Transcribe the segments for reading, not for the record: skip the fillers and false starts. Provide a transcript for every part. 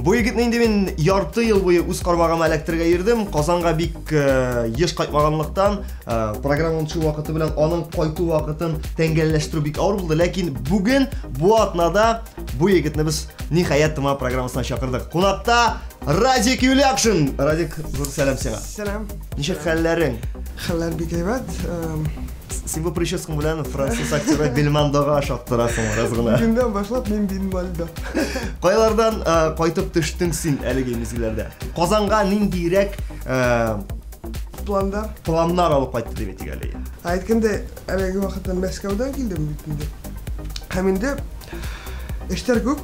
Бу егетне инде мин ярты ел буе үз кармагыма эләктерергә йөрдем. Казанга бик еш кайтмаганлыктан, программаның төшү вакыты белән аның кайту вакытын тәңгәлләштерү бик авыр булды. Ләкин бүген, бу атнада бу егетне без ниһаять ТМА программасына чакырдык. Кунакта Радик Юлякшин. Радик, зур сәлам сиңа. Сәлам. Ничек хәлләрең? Хәлләр бик әйбәт. Син бу прическаң белән француз актеры Бельмондога ошаттырасың бераз гына. Бүгеннән башлап мин Бельмондо. Кайлардан кайтып төштең син әлеге мизгелләрдә? Казанга ниндирәк планнар? Планнар алып кайтты дип әйтик әле. Әйткәндә, әлеге вакытта Мәскәүдән килдем бит инде. Һәм инде эшләр күп.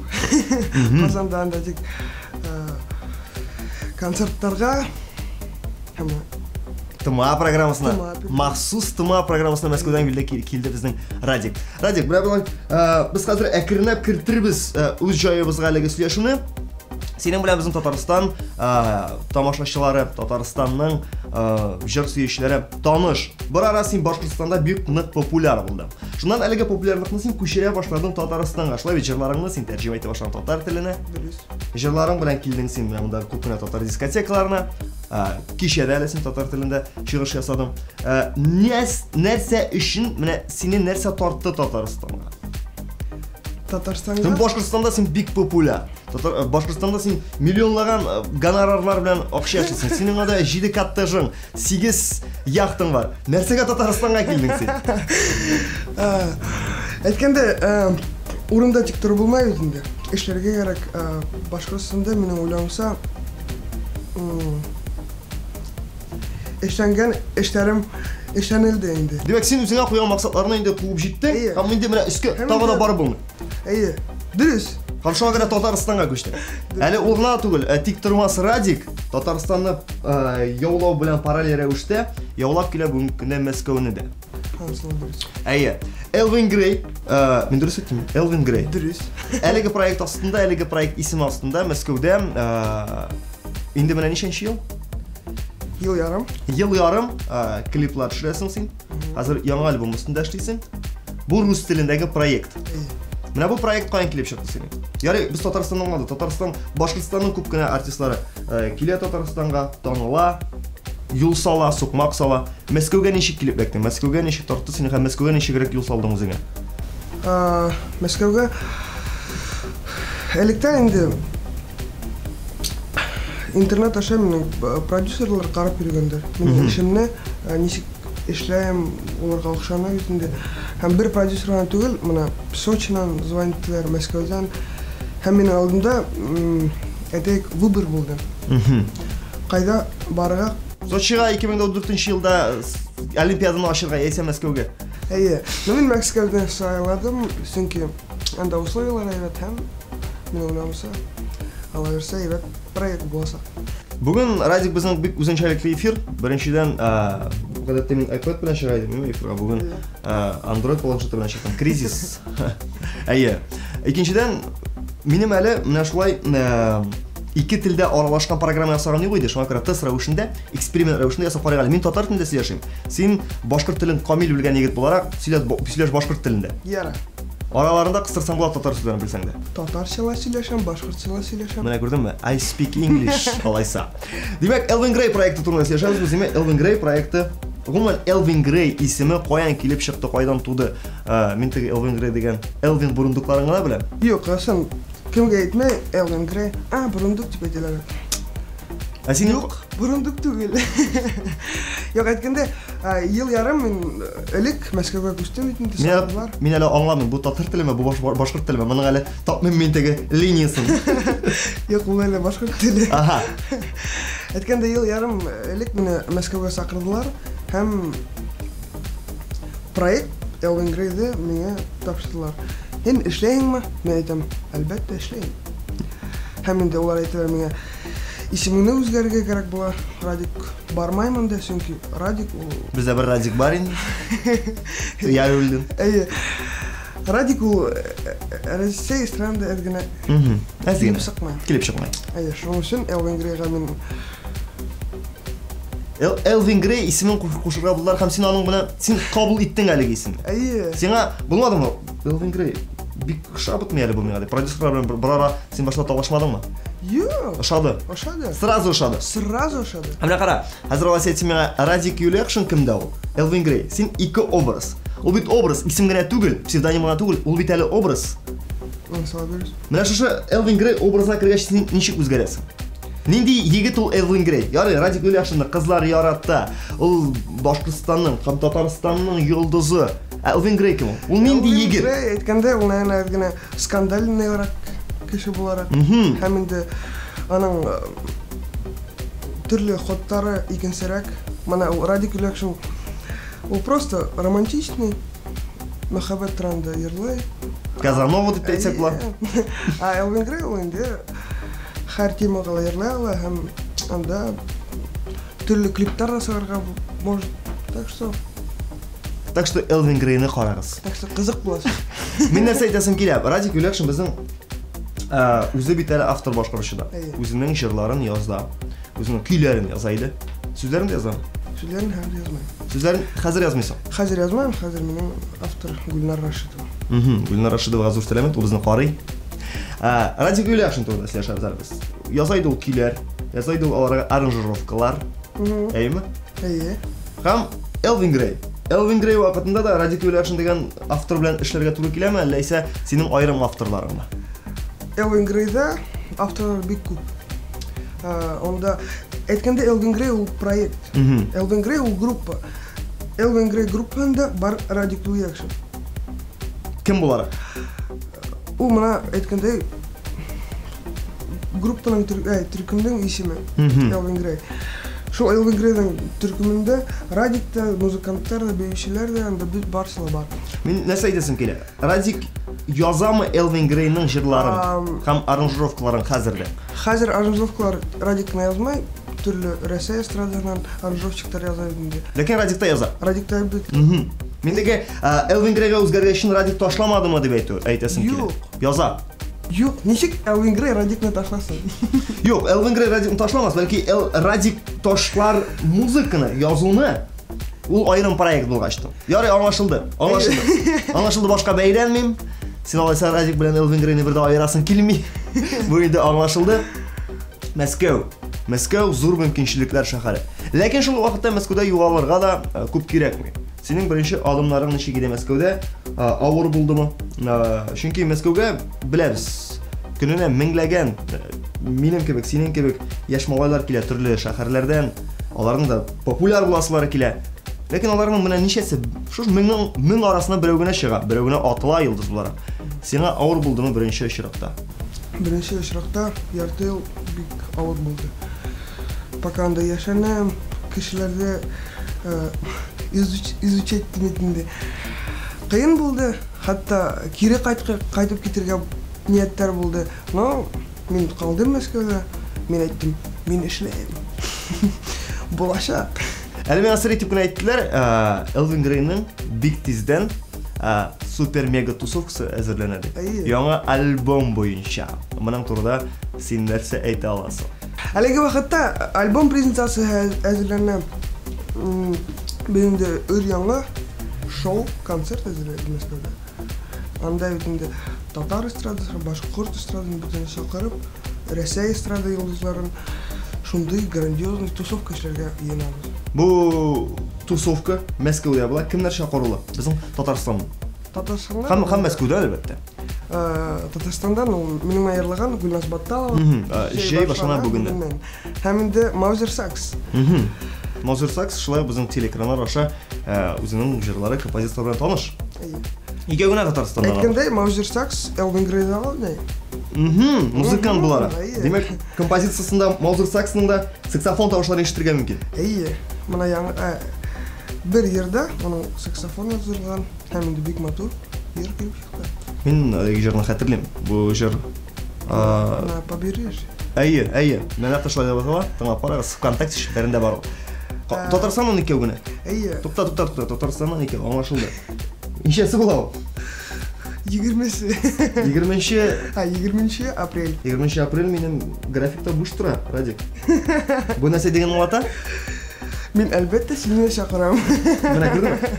Казанда анда тик концертларга һәм ТМА программасына, махсус ТМА программасына Мәскәүдән килде, килде безнең Радик. Радик, менә болай, без хәзер әкренләп кертербез үз җаебызга әлеге сөйләшүне. Синең белән безнең Татарстан тамашачылары, Татарстанның җыр сөючеләре таныш. Бер ара син Башкортстанда бик нык популяр булдың. Шуннан әлеге популярлыкны син күчерә башладың Татарстанга. Шулай бит, җырларыңны син тәрҗемә итә башладың татар теленә. Дөрес. Җырларың белән килдең син менә монда күп кенә татар дискотекаларына. Кичә дә әле син татар телендә чыгыш ясадың. Нәрсә өчен менә сине нәрсә тартты Татарстанга? Татарстанга? Син Башкортстанда син бик популяр. Татар Башкортстанда син миллионлаган гонорарлар белән акча эшлисең. Синең анда 7 коттеджың, 8 яхтың бар. Нәрсәгә Татарстанга килдең син? Әйткәндә, урында тик торып булмай бит инде. Эшләргә кирәк. Башкортстанда минем уйлавымча, эшләнгән эшләрем эшләнелде инде. Димәк, син үзеңә куйган максатларны инде куып җиттең, һәм инде менә өскә тагы да барып булмый. Әйе, дөрес. Һәм шуңа күрә Татарстанга күчтең. Әле ул гына түгел, тик тормас Радик Татарстанны яулау белән параллель рәвештә яулап килә бүгенге көндә Мәскәүне дә. Әйе. Элвин Грей, мин дөрес әйттемме? Элвин Грей. Дөрес. Әлеге проект астында, әлеге проект исеме астында Мәскәүдә инде менә ничәнче ел? Ел ярым. Ел ярым клиплар төшерәсең син. Хәзер яңа альбом өстендә эшлисең. Бу рус телендәге проект. Менә бу проект каян килеп чыкты синең? Ярый, без Татарстаннан аңладык. Татарстан, Башкортстанның күп кенә артистлары килә Татарстанга, таныла, юл сала, сукмак сала. Мәскәүгә ничек килеп эләктең? Мәскәүгә ничек тартты сине һәм Мәскәүгә ничегрәк юл салдың үзеңә? Мәскәүгә электән инде интернет аша минем продюсерлар карап йөргәндер. Минем эшемне ничек эшләем, уларга охшана бит инде. Һәм бер продюсер гына түгел, менә Сочидан звонителәр, Мәскәүдән. Һәм минем алдымда, әйтәйек, выбор булды. Кайда барырга? Сочига 2014 елда Олимпиаданы ачырга, яисә Мәскәүгә? Әйе. Ну, мин Мәскәүне сайладым, чөнки анда условияләр әйбәт һәм, минем уйлавымча, ала бирсә, әйбәт проект булачак. Бүген, Радик, безнең бик үзенчәлекле эфир. Беренчедән, гадәттә мин iPad белән чыга идем, мин эфирга. Бүген Android планшеты белән чыктым. Кризис. Әйе. Икенчедән, минем әле менә шулай ике телдә аралашкан программа ясаган юк иде. Шуңа күрә тест рәвешендә, эксперимент рәвешендә ясап карыйк әле. Мин татар телендә сөйләшим. Син башкорт телен камил белгән егет буларак, сөйләш башкорт телендә. Яра. Араларында кыстырсаң була татар сүзләрен белсәң дә. Татарчала сөйләшәм, башкортчала сөйләшәм. Менә күрдеңме? I speak English, алайса. Димәк, Элвин Грей проекты турында сөйләшәбез без. Димәк, Элвин Грей проекты, гомумән, Элвин Грей исеме каян килеп чыкты, кайдан туды? Мин теге Элвин Грей дигән Элвин бурундукларын гына беләм. Юк, син кемгә әйтмә Элвин Грей, а, бурундук дип әйтәләр. Ә син Юк, бурундук түгел. Юк, әйткәндә, ел ярым мин элек Мәскәүгә күчтем бит инде, сабырлар. Мин әле аңламыйм, бу татар телеме, бу башкорт телеме? Моның әле тапмыйм мин теге линиясын. Юк, ул әле башкорт теле. Ага. Әйткәндә, ел ярым элек мине Мәскәүгә чакырдылар һәм проект Элвин Грейды миңа тапшырдылар. Һин эшләйһеңме? Мин әйтәм, әлбәттә эшләйм. Һәм инде улар әйтәләр миңа, исемеңне үзгәрергә кирәк була, Радик, бармаймын да, чөнки Радик ул... Бездә бер Радик бар инде. Яруллин. Әйе. Радик ул Россия эстрадында әз генә Әз килеп генә. чыкмый. Килеп чыкмый. Әйе, шуның өчен Элвин Грейга мин Элвин Грей исемен кушырга булдылар һәм син аның белән син кабул иттең әлеге исемне. Әйе. Сиңа булмадымы? Элвин Грей Бик ошап бетми әле бу миңа дип. Продюсерлар белән бер ара син башта талашмадыңмы? Юк. Ошады. Ошады. Сразу ошады. Сразу ошады. Ә менә кара, хәзер алай әйтсәң миңа Радик Юлиякшин кемдә ул? Элвин Грей. Син ике образ. Ул бит образ, исем генә түгел, псевдоним гына түгел, ул бит әле образ. Менә шушы Элвин Грей образына кергәч син ничек үзгәрәсең? Нинди егет ул Элвин Грей? Ярый, Радик Юлиякшинны кызлар ярата. Ул Башкортстанның һәм Татарстанның йолдызы. Ә Элвин Грей кем ул? Ул нинди егет? Элвин Грей әйткәндә, ул наверное, генә скандальныйрак кеше буларак. Һәм инде аның төрле ходлары икенчерәк. Менә ул Радик Юлиякшин ул просто романтичный, мәхәббәт турында йырлый. Казанова дип әйтсәк була. Ә Элвин Грей ул инде һәр темага йырлый ала һәм анда төрле клиплар да чыгарга может. Так что Так что Элвин Грейны карагыз. Так что кызык була. Мин нәрсә әйтәсем килә? Радик Юлиякшин безнең үзе бит әле автор башкаручы да. Үзенең җырларын яза. Үзенең көйләрен яза иде. Сүзләрен дә язамы? Сүзләрен хәзер язмыйм. Сүзләрен хәзер язмыйсың? Хәзер язмыйм, хәзер минем автор Гөлнар Рашидова. Гөлнар Рашидовага зур сәлам, ул безне карый. Радик Юлиякшин турында сөйләшәбез әле без. Яза иде ул көйләр, яза иде ул аларга аранжировкалар. Әйеме? Әйе. Һәм Элвин Грей. Элвин Грей вакытында да Радик Юлиякшин дигән автор белән эшләргә туры киләме, әллә исә синең аерым авторларыңмы? Элвин Грейда авторлар бик күп. Онда әйткәндә Элвин Грей ул проект. Элвин Грей ул группа. Элвин Грей группасында бар Радик Юлиякшин. Кем буларак? Ул менә әйткәндә группаның төркемнең исеме Элвин Грей. Шул Элвин Грейның төркемендә Радик та, музыкантлар да, биючеләр дә, анда бит барысы да бар. Мин нәрсә әйтәсем килә? Радик язамы Элвин Грейның җырларын һәм аранжировкаларын хәзер дә? Хәзер аранжировкалар Радик кына язмай, төрле Рәсәй эстрадасыннан аранжировщиклар яза инде. Ләкин Радик та яза. Радик та бит. Мин теге Элвин Грейга үзгәргәч өчен Радик ташламадымы дип әйтәсем килә. Юк. Яза. Юк, ничек Элвин Грей Радикны ташласын? Юк, Элвин Грей Радикны ташламас, бәлки Радик ташлар музыканы, язуны. Ул аерым проект булгач та. Ярый, аңлашылды. Аңлашылды. Аңлашылды, башка бәйләнмим. Син алайса Радик белән Элвин Грейны бер дә аерасың килми. Бу инде аңлашылды. Мәскәү. Мәскәү зур мөмкинчелекләр шәһәре. Ләкин шул вакытта Мәскәүдә югалырга да күп кирәкми. Синең беренче адымнарың ничек иде Мәскәүдә? Авыр булдымы? Чөнки Мәскәүгә беләбез, көненә меңләгән, минем кебек, синең кебек яшь малайлар килә төрле шәһәрләрдән. Аларның да популяр буласылары килә. Ләкин аларның менә ничәсе, шушы мең арасыннан берәү генә чыга, берәү генә атыла йолдыз буларак. Сиңа авыр булдымы беренче очракта? Беренче очракта ярты ел бик авыр булды. Пока анда яшәнәм, кешеләрдә изучать инде. Кыен булды, хәтта кире кайтып китергә ниятләр булды. Но мин калдым Мәскәүдә, мин әйттем, мин эшләйм. Булачак. Әле миңа сер итеп кенә әйттеләр, Элвин Грейның бик тиздән супер-мега тусовкасы әзерләнә дип. Яңа альбом буенча. Моның турында син нәрсә әйтә аласың? Әлеге вакытта альбом презентациясе әзерләнә. Без инде өр-яңа шоу, концерт әзерләдек Мәскәүдә. Анда бит инде татар эстрадасы, башкорт эстрадасын бөтен чакырып, Рәсәй эстрада йолдызларын шундый грандиозный тусовка эшләргә җыенабыз. Бу тусовка Мәскәүдә була. Кемнәр чакырыла? Безнең Татарстан. Татарстаннан. Һәм Мәскәүдә әлбәттә. Татарстандан ул минем аерылган Гөлназ Батталова. Җәй башлана бүгеннән. Һәм инде Маузер Сакс. Маузер Сакс шулай безнең телекраннар аша үзенең җырлары, композицияләре белән таныш. Икәү генә Татарстаннан. Әйткәндәй, Маузер Сакс Элвин Грейда алды. Музыкант буларак. Димәк, композициясендә Маузер Саксның да саксофон тавышларын ишетергә мөмкин. Әйе, менә яңа бер җырда аның саксофон язылган һәм инде бик матур җыр килеп чыкты. Мин әлеге җырны хәтерлим. Бу җыр, На побережье. Әйе, әйе. Менә нәкъ шулай дип атала. Тыңлап карагыз, ВКонтакте челтәрендә бар ул. Татарстаннан икәү генә. Әйе. Тукта, тукта, тукта, Татарстаннан икәү, аңлашылды. Ничәсе була ул? Егермесе. Егерменче. А, егерменче апрель. Егерменче апрель минем графикта буш тора, Радик. Бу нәрсә дигән аңлата? Мин, әлбәттә, сине чакырам. Менә күрдеңме?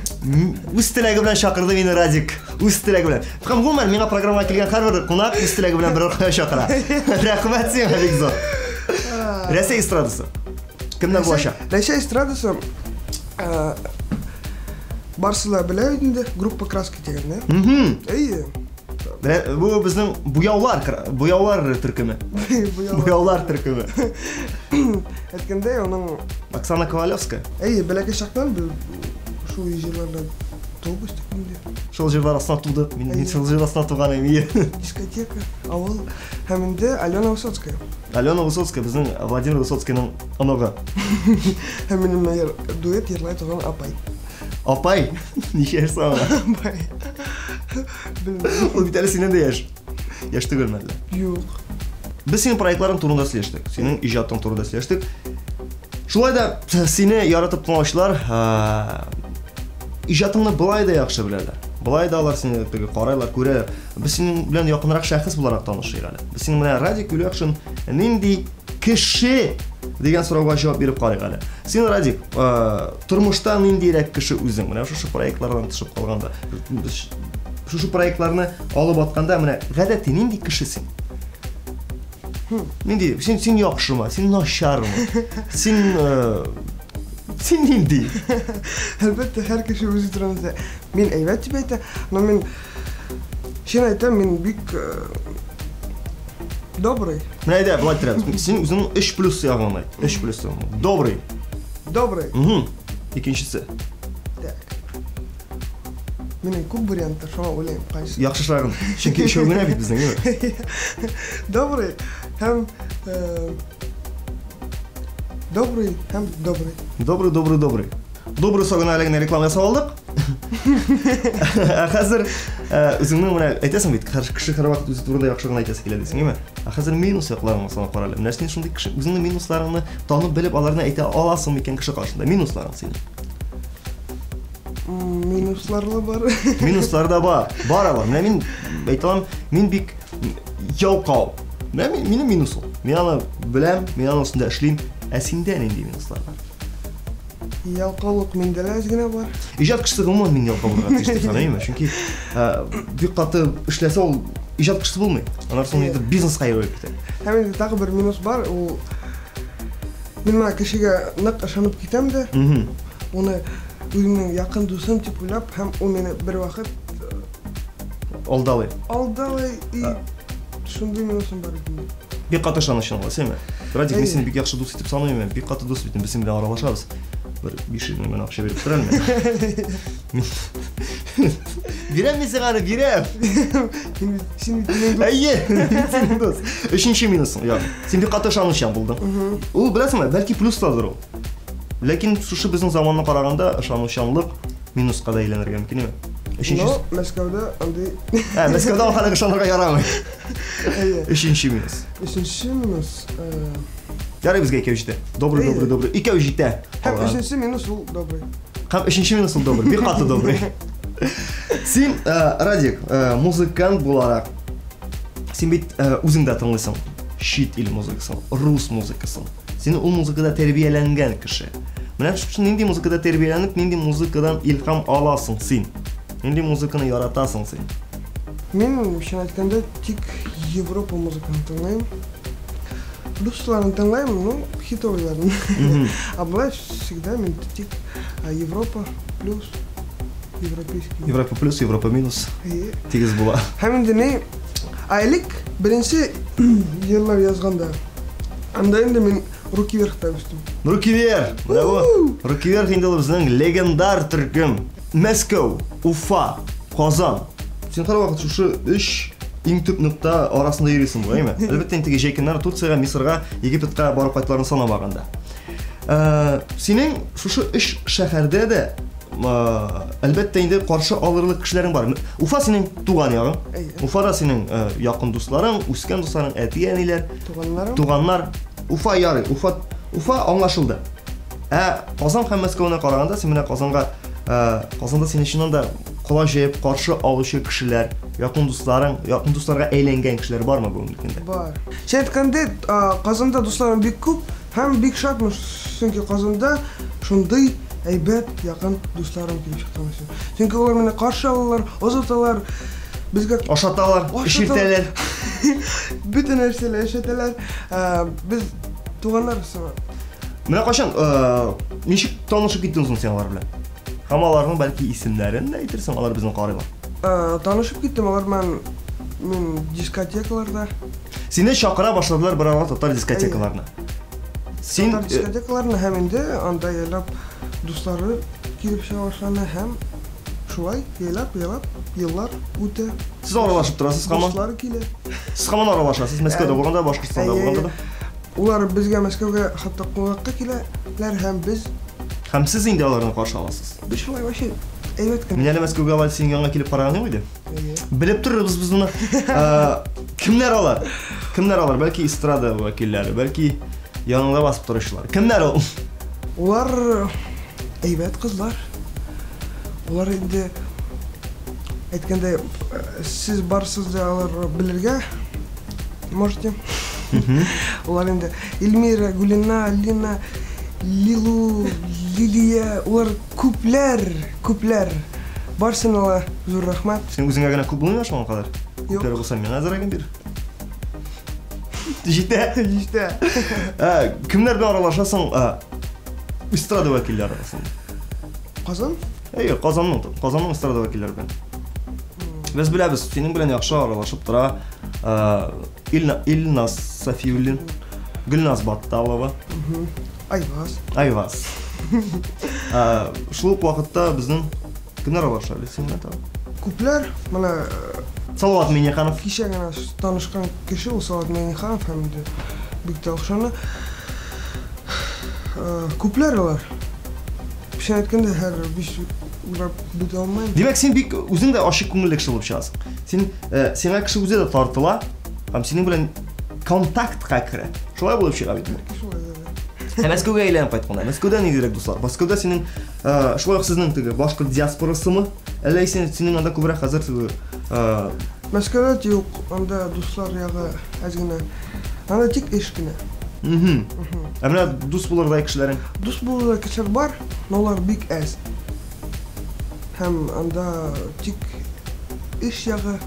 Үз теләге белән чакырды мине Радик. Үз теләге белән. Һәм гомумән миңа программага килгән һәрбер кунак үз теләге белән берәр кая чакыра. Рәхмәт сиңа бик зур. Рәсәй эстрадасы. Кемнәр булачак? Рәсәй эстрадасы барысы да белә инде, группа Краски дигән, да? Әйе. Бу безнең буяулар, буяулар төркеме. Буяулар төркеме. Әйткәндәй, аның Оксана Ковалевская. Әйе, бәләкәй чактан без шул җырларда туып үстек инде. Шул җырлар астына тудык. Мин шул җыр астына туган идем. Дискотека, авыл һәм инде Алена Высоцкая. Алена Высоцкая безнең Владимир Высоцкийның оныгы. Һәм минем дуэт җырлай торган апай. Апай, ничә яшь сиңа? Апай. Белмим. Ул бит әле синнән дә яшь. Яшь түгелме әллә? Юк. Без синең проектларың турында сөйләштек, синең иҗатың турында сөйләштек. Шулай да сине яратып тыңлаучылар иҗатыңны былай да яхшы беләләр. Былай да алар сине теге карайлар, күрәләр. Без синең белән якынрак шәхес буларак танышыйк әле. Без синең белән Радик Юльякшин нинди кеше дигән сорауга җавап биреп карыйк әле. Син, Радик, тормышта ниндирәк кеше үзең? Менә шушы проектлардан төшеп калганда, шушы проектларны алып атканда, менә гадәти нинди кеше син? Нинди? Син син яхшымы? Син начармы? Син син нинди? Әлбәттә, һәр кеше үзе турында мин әйбәт дип әйтә, но мин чын әйтәм, мин бик добрый. Менә әйдә, болай иттерәбез. Син үзеңнең 3 плюс ягыңны әйт. 3 плюс. Добрый. Добрый. Икенчесе. Так. Минем күп вариантлар, шуңа уйлыйм, кайсы. Яхшырагын. Чөнки өчәү генә бит безнең, әйме? Добрый һәм добрый һәм добрый. Добрый, добрый, добрый. Добрый согына әле генә реклама ясап алдык. Ә хәзер үзеңнең менә әйтәсең бит, кеше һәрвакыт үзе турында яхшы гына әйтәсе килә дисең, әйме? Ә хәзер минус якларыңны санап кара әле. Менә син шундый кеше, үзеңнең минусларыңны танып белеп, аларны әйтә аласың микән кеше каршында? Минусларың синең. Минуслар да бар. Минуслар да бар. Бар алар. Менә мин әйтә алам, мин бик ялкау. Менә минем минус ул. Мин аны беләм, мин аның өстендә эшлим. Ә синдә нинди минуслар бар? Ялкаулык миндә дә әз генә бар. Иҗат кешесе гомумән мин ялкау булырга тиеш дип саныйм, чөнки бик каты эшләсә ул иҗат кешесе булмый. Аннан соң инде бизнеска әверелеп китә. Һәм инде тагы бер минус бар, ул мин менә кешегә нык ышанып китәм дә, уны үземнең якын дусым дип уйлап, һәм ул мине бер вакыт алдалый. Алдалый и шундый минусым бар иде. Бик каты ышанычың бар, синме? Радик, мин сине бик яхшы дус итеп саныйм, бик каты дус бит, без синең белән аралашабыз. Бер 500 мең акча биреп тор әле. Бирәм мин сиңа аны, бирәм. Син бит минем дус. Әйе, мин синең дус. Өченче минусың, я. Син бик каты ышанучан булдың. Ул беләсеңме, бәлки плюстадыр ул. Ләкин шушы безнең заманны караганда ышанучанлык минуска да әйләнергә мөмкин, әйме? Өченче. Но Мәскәүдә андый. Ә, Мәскәүдә аңа хәле ышанырга ярамый. Әйе. Өченче минус. Өченче минус. Ярый безгә икәү җитә. Добрый, добрый, добрый. Икәү җитә. Һәм өченче минус ул добрый. Һәм өченче минус ул добрый. Бик каты добрый. Син, Радик, музыкант буларак, син бит үзең дә тыңлыйсың чит ил музыкасын, рус музыкасын. Син ул музыкада тәрбияләнгән кеше. Менә шушы нинди музыкада тәрбияләнеп, нинди музыкадан илһам аласың син? Нинди музыканы яратасың син? Мин, чын әйткәндә, тик Европа музыкасын тыңлыйм. Русларын тыңлыйм, ну, хитовыйларын. А болай всегда мин тик Европа плюс, европейский. Европа плюс, Европа минус. Тигез була. Һәм инде ни, ә элек беренче җырлар язганда, анда инде мин Руки вверхта үстем. Руки вверх! Менә бу. Руки вверх инде ул безнең легендар төркем. Мәскәү, Уфа, Казан. Син һәрвакыт шушы өч иң төп нокта арасында йөрисең бугай, әйме? Әлбәттә, инде теге җәй көннәре Турциягә, Мисырга, Египетка барып кайтуларны санамаганда. Синең шушы өч шәһәрдә дә әлбәттә инде каршы алырлык кешеләрең бар. Уфа синең туган ягың. Уфада синең якын дусларың, үскән дусларың, әти-әниләр, туганнарың. Туганнар. Уфа ярый, Уфа, Уфа аңлашылды. Ә Казан һәм Мәскәүне караганда, син менә Казанга, Казанда сине чыннан да колач җәеп каршы алучы кешеләр, якын дусларың, якын дусларга әйләнгән кешеләр бармы бүгенге көндә? Бар. Чын әйткәндә, Казанда дусларым бик күп һәм бик шатмын, чөнки Казанда Шундый әйбәт, якын дусларым килеп чыккан өчен. Чөнки алар мине каршы алалар, озаталар, безгә ашаталар, эчертәләр. Бөтен нәрсәләр эшләтәләр. Без туганнар сыман. Менә кайчан, ничек танышып киттең соң син алар белән? Һәм аларның бәлки исемнәрен дә әйтерсең, алар безне карыйлар. Танышып киттем алар белән мин дискотекаларда. Сине чакыра башладылар бер арада татар дискотекаларына. Син татар дискотекаларына һәм инде анда ялап дуслары килеп чыга башлады һәм шулай ялап-ялап еллар үтә. Сез аралашып торасыз һаман? Дуслар килә. Сез һаман аралашасыз, Мәскәүдә булганда, Башкортстанда булганда да? Улар безгә Мәскәүгә хәтта кунакка киләләр һәм без Һәм сез инде аларны каршы аласыз. Без шулай вообще әйбәт кенә. Мин әле Мәскәүгә алай синең янга килеп караган юк иде. Белеп торырбыз без моны. Кемнәр алар? Кемнәр алар? Бәлки эстрада вәкилләре, бәлки яныңда басып торучылар. Кемнәр ул? Улар әйбәт кызлар. Улар инде әйткәндәй, сез барсыз да алар белергә можете. Улар инде Эльмира, Гулина, Лина, Лилу, Лилия, улар күпләр, күпләр. Барсына ла зур рәхмәт. Син үзеңә генә күп булмыймы шуңа кадәр? Күпләр булса миңа әзрәген бир. Җитә. Җитә. Кемнәр белән аралашасың? Эстрада вәкилләре арасында. Казан? Әйе, Казанның, Казанның эстрада вәкилләре белән. Без беләбез, синең белән яхшы аралашып тора. Илназ Сафиуллин, Гөлназ Батталова, Айваз. Айваз. Шул ук вакытта безнең кемнәр аралаша әле синең белән тагын? Күпләр, менә Салават Миңнеханов. Кичә генә танышкан кеше ул Салават Миңнеханов һәм инде бик тә охшаны. Күпләр алар. Пешен әйткәндә һәр биш уйлап бетә алмыйм. Димәк, син бик үзең дә ачык күңелле кеше булып чыгасың. Син сиңа кеше үзе дә тартыла һәм синең белән контактка керә. Шулай булып чыга бит. Шулай. Ә Мәскәүгә әйләнеп кайтканда, Мәскәүдә ниндирәк дуслар? Мәскәүдә синең шулай ук сезнең теге башкорт диаспорасымы? Әллә син синең анда күбрәк хәзер теге Мәскәүдә юк, анда дуслар ягы әз генә. Анда тик эш кенә. Ә менә дус булырдай кешеләрең? Дус булырдай кешеләр бар, но алар бик әз. Һәм анда тик эш ягы,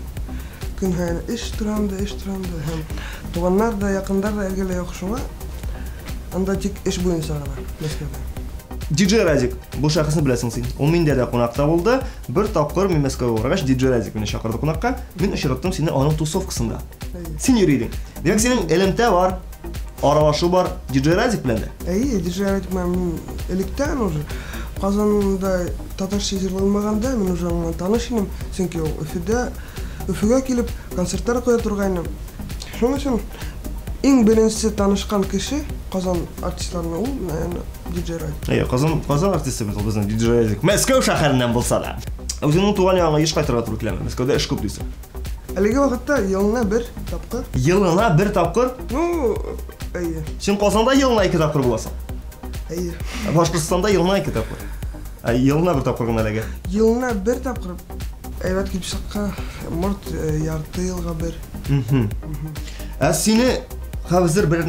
көн һәйен эш торанда, эш торанда һәм туганнар да, якыннар да әлгә юк шуңа. Анда тик эш буенча гына Мәскәүдә. Диджей Радик, бу шәхесне беләсең син. Ул миндә дә кунакта булды. Бер тапкыр мин Мәскәүгә баргач, диджей Радик мине чакырды кунакка. Мин очраттым сине аның тусовкасында. Син йөри идең. Димәк, синең элемтә бар, аралашу бар диджей Радик белән дә. Әйе, диджей Радик белән электән уже Казанда татарча җырланмаганда мин уже аңа таныш идем, чөнки ул Өфөдә, Өфөгә килеп концертлар куя торгайны. Шуның өчен иң беренче танышкан кеше Казан артистларына ул, наверное, диджей Радик. Әйе, Казан, Казан артисты бит ул безнең диджей Радик. Мәскәү шәһәреннән булса да. Үзеңнең туган ягыңа еш кайтырга туры киләме? Мәскәүдә эш күп дисең. Әлеге вакытта елына бер тапкыр. Елына бер тапкыр? Ну, әйе. Син Казанда елына ике тапкыр буласың. Әйе. Башкортстанда елына ике тапкыр. Ә елына бер тапкыр гына эләгә. Елына бер тапкыр. Әйбәт килеп чыкка, морт ярты елга бер. Ә сине хәзер бер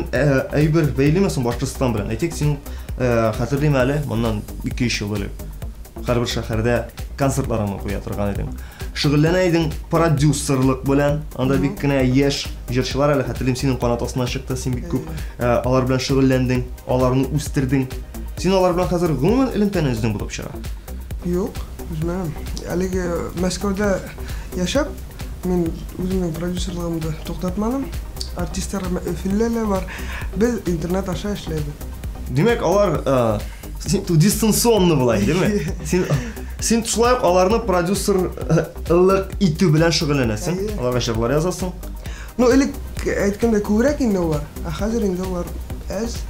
әйбер бәйлиме соң Башкортстан белән? Әйтик, син хәтерлим әле, моннан 2-3 ел элек һәрбер шәһәрдә концертларыңны куя торган идең. Шөгыльләнә идең продюсерлык белән. Анда бик кенә яшь җырчылар әле хәтерлим, синең канат астыннан чыкты, син бик күп алар белән шөгыльләндең, аларны үстердең. Син алар белән хәзер гомумән элемтәне өздең булып чыга. Юк, үзмәдем. Әлеге Мәскәүдә яшәп, мин үземнең продюсерлыгымны туктатмадым. Артистлар Өфөлә дә бар. Без интернет аша эшләйбез. Димәк, алар дистанционно була, димме? Син син шулай ук аларны продюсерлык итү белән шөгыльләнәсең. Аларга җырлар язасың. Ну, элек әйткәндә күбрәк инде алар, ә хәзер инде алар әз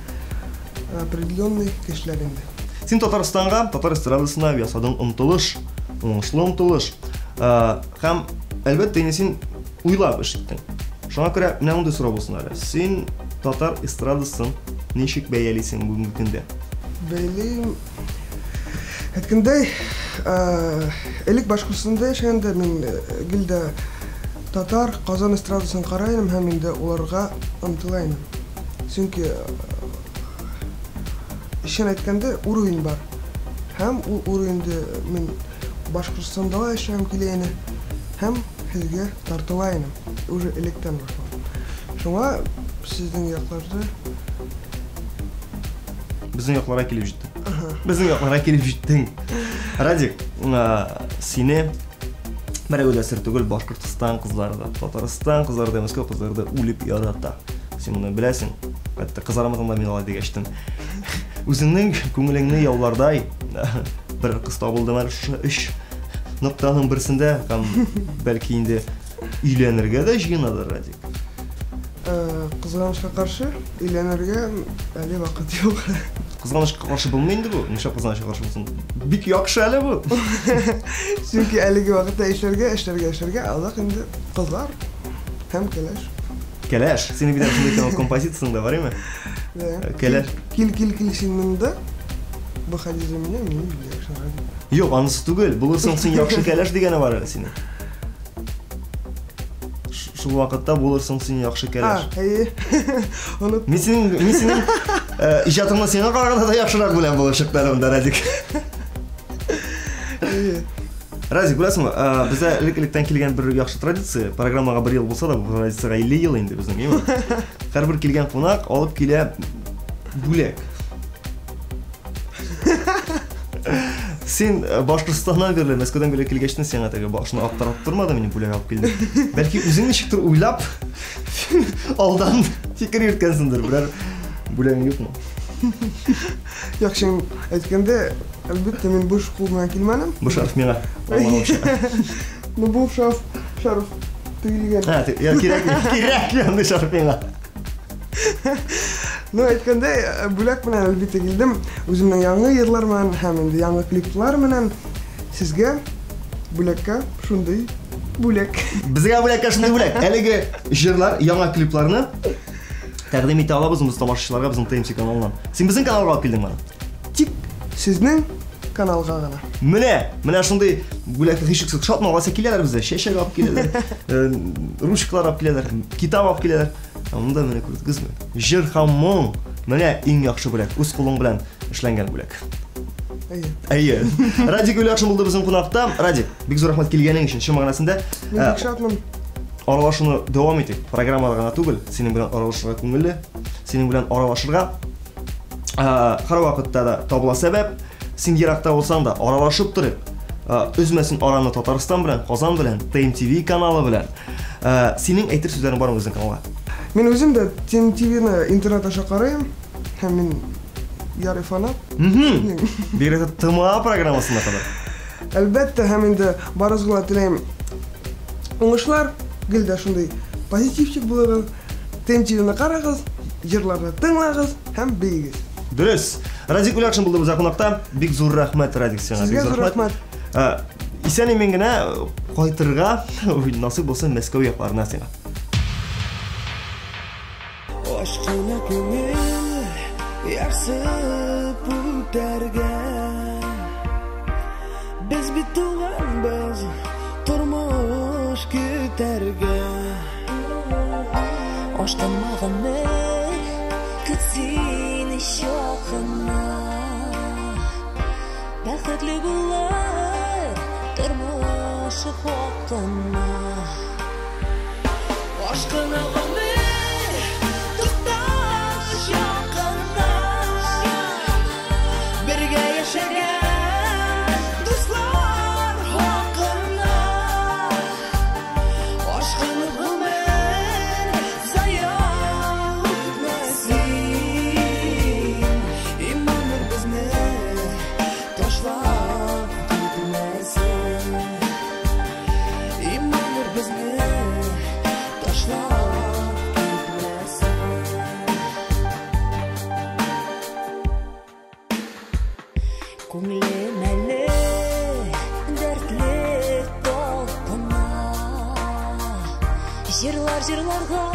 определенный кешеләр инде. Син Татарстанга, татар эстрадасына ясадың омтылыш, уңышлы омтылыш. Һәм әлбәттә инде син уйлап эш иттең. Шуңа күрә менә мондый сорау булсын әле. Син татар эстрадасын ничек бәялисең бүгенге көндә? Бәялим. Әйткәндәй, элек Башкортстанда яшәгәндә мин гел дә татар, Казан эстрадасын карайым һәм инде уларга омтыла идем. Чөнки Чын әйткәндә, уровень бар. Һәм ул уровеньдә мин Башкортстанда да эшләгем килә иде, һәм һеҙгә тартыла инем. Уже электән башлап. Шуңа сезнең якларда Безнең якларга килеп җиттең. Безнең якларга килеп җиттең. Радик, сине берәү дә сер түгел, Башкортстан кызлары да, Татарстан кызлары да, Мәскәү кызлары да үлеп ярата. Син моны беләсең. Хәтта кызармадың да мин алай дигәчтен. Үзеңнең күңелеңне яулардай бер кыз табылдымы әле шушы өч ноктаның берсендә һәм бәлки инде өйләнергә дә җыенадыр, Радик. Кызганычка каршы, өйләнергә әле вакыт юк. Кызганычка каршы булмый инде бу. Нишләп кызганычка каршы булсын? Бик яхшы әле бу. Чөнки әлеге вакытта эшләргә, эшләргә, эшләргә, азак инде кызлар һәм кәләш. Кәләш. Синең бит шундый композицияң дә бар, име? Да. Кәләш. Кил, кил, кил син монда. Выходи за меня, мин яхшы Радик. Юк, анысы түгел. Булырсың син яхшы кәләш дигәне бар әле синең. Шул вакытта булырсың син яхшы кәләш. А, әйе. Оныттым. Мин синең иҗатыңны сиңа караганда да яхшырак беләм булып чыкты әле монда, Радик. Әйе. Радик, беләсеңме, бездә элек-электән килгән бер яхшы традиция, программага бер ел булса да, бу традициягә 50 ел инде безнең, әйеме? Һәрбер килгән кунак алып килә бүләк. Син Башкортстаннан бирле, Мәскәүдән бирле килгәчтен сиңа теге башны актарып тормады, мин бүләк алып килдем. Бәлки үзең ничектер уйлап алдан фикер йөрткәнсеңдер, берәр бүләгең юкмы? Яхшы әйткәндә, әлбәттә, мин буш кул белән килмәдем. Бу шарф миңа. Ну, бу шарф тегелгән. А, я кирәк, кирәк андый шарф миңа. Ну, әйткәндә, бүләк белән әлбәттә килдем. Үземнең яңа йырлар белән һәм инде яңа клиплар белән сезгә бүләккә шундый бүләк. Безгә бүләккә шундый бүләк. Әлеге җырлар, яңа клипларны тәкъдим итә алабыз без тамашачыларга безнең TMC каналыннан. Син безнең каналга алып килдең моны. Тик сезнең каналга гына. Менә, менә шундый бүләкне һичшиксез шатма, алайса киләләр безгә, чәчәк алып киләләр, ручкалар алып киләләр, китап алып киләләр. Ә монда менә күрдегезме? Җыр һәм моң. Менә иң яхшы бүләк, үз кулың белән эшләнгән бүләк. Әйе. Әйе. Радик Юльякшин булды безнең кунакта. Радик, бик зур рәхмәт килгәнең өчен, чын мәгънәсендә. Мин бик шатмын. Аралашуны дәвам итик. Программада гына түгел, синең белән аралашырга күңелле, синең белән аралашырга һәр вакытта да табыла сәбәп. Син еракта булсаң да аралашып торыйк. Өзмәсен араны Татарстан белән, Казан белән, TMTV каналы белән. Синең әйтер сүзләрең бармы безнең каналга? Мин үзем дә TMTV-ны интернет аша карыйм һәм мин ярый фанат. Бигрәк тә ТМА программасына кадәр. Әлбәттә, һәм инде барыгызга да теләйм уңышлар, гел дә шундый позитивчик булыгыз. TMTV-ны карагыз, җырларны тыңлагыз һәм биегез. Дөрес. Радик Юльякшин булды безнең кунакта. Бик зур рәхмәт, Радик, сиңа. Сезгә зур рәхмәт. Исән-имин генә кайтырга насыйп булсын Мәскәү якларына сиңа. Ашкына күңел ярсып үтәргә. Без бит туганбыз тормыш көтәргә. Ашкынмаганы көт сине чакына. Бәхетле булыр тормыш хакына. Ашкына гомер тукташ якына. Бергә яшәгән дуслар хакына. Ашкына гомер зая үтмәсен. Иманыр безне ташлап китмәсен. Иманыр безне ташлап китмәсен. Күңелем әле дәртле талпына. Җырлар җырларга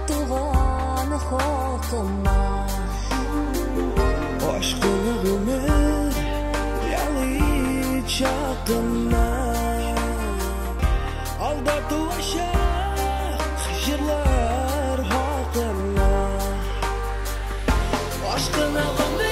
туган халкыма. Ашкыны гомер ялый чакына. Алда туачак җырлар хакына. Ашкына гомер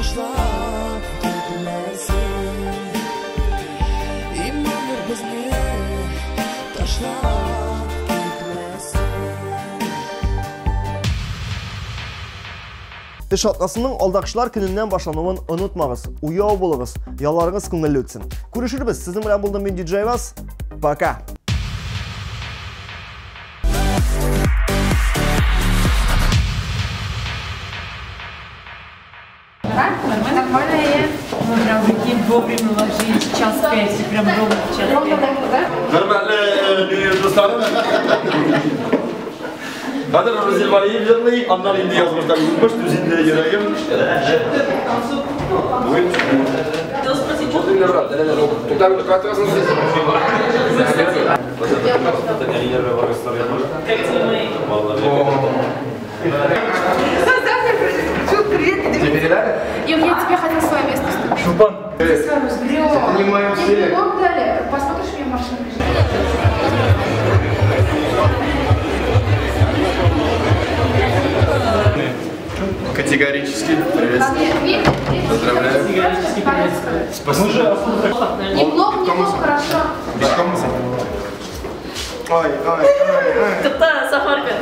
Ташлап китмәсен. Иманнар безне ташлап китмәсен. Эш атнасының алдакчылар көненнән башлануын онытмагыз. Уяу булыгыз, ялларыгыз күңелле үтсен. Күрешербез. Сезнең белән булдым мин, DJ Вас. Пока. Нормально, я. Мы прям прикинь, вовремя ложились, 4:05, прям ровно в 4:05. Хөрмәтле дусларым. Хәзер Рузил Валиев җырлый, аннан инде язмыштан узмыш, түз инде йөрәгем. Бүген Я тебе хотела свое место уступить. Шулпан. Тебе блок дали, посмотришь мне машину. Категорически приветствую. Поздравляю. Спасибо. Неплохо, неплохо, хорошо. Ай, ай, ай, ай. Тукта, Сафарка.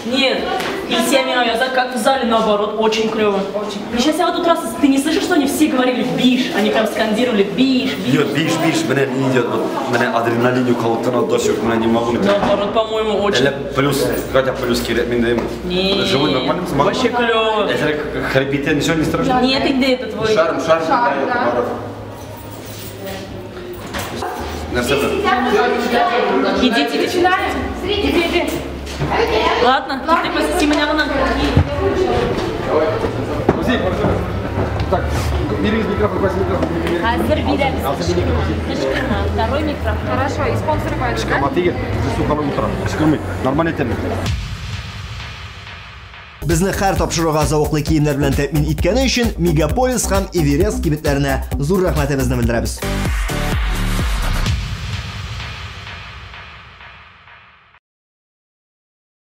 Нет, и всеми как в зале наоборот, очень клево. И сейчас я вот тут раз, ты не слышишь, что они все говорили «биш», они прям скандировали «биш, биш». Нет, биш, биш, меня не идет, вот, меня адреналин у кого-то на дочь, меня не могу. Наоборот, по-моему, очень. Или плюс, хотя плюс кирет, Нет, живой нормально, вообще клево. Это хрипите, ничего не страшно? Нет, где это твой? Шарм, шарм, да. Идите, начинаем. Иди, иди. Ладно, ты посети меня вон. Так, бери микрофон, возьми микрофон. Хәзер бирәбез. Второй микрофон. Хорошо, и спонсоры пойдут, да? Шкаматыгер, суханым утра. Шкамы, нормально тема. Безне һәр тапшыруга зәвыклы киемнәр белән тәэмин иткәне өчен Мегаполис һәм Эверест кибетләренә зур рәхмәтебезне белдерәбез.